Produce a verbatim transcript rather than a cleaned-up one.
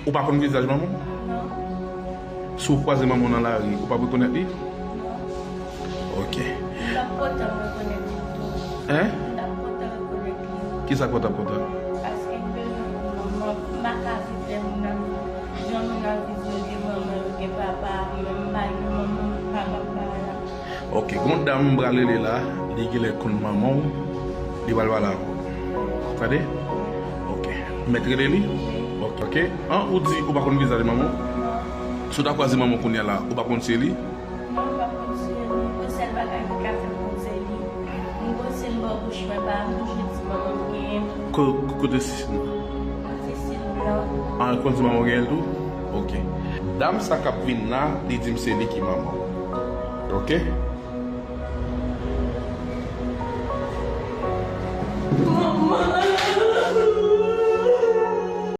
Ou pa konn vizaj manman w? Non. Si w kwaze manman w nan lari, ou p ap rekonèt li? Non. Ok. M t ap kontan rekonèt li tou. Hein? M t ap kontan rekonèt li. Kisa k fè w t ap kontan? Paske m bezwen konn manman m. M pa ka viv lè moun ap, jan moun ap viv yo gen manman, yo gen papa, mwen m pa gen manman, m pa gen papa la. Ok, gon dam m pral rele la, li genlè konn manman w, li pral pale avè w. Tande? Ok. Mèt rele li? Ok. Ok. An, ou di ou pa konn vizaj manman w? Si w ta kwaze manman w kounye a la, ou pa konn si se li? Non, m pa konn si se li. Gon sèl bagay ki ka fè m konn se li. M gon sèl bò bouch mwen pa bouje ti manman m genyen. Ko- Kote si? Mwen se sil blan. An, konn si manman w genyen l tou? Ok. Dam sa k ap vin la, li di m se li ki manman w. Ok? Manman.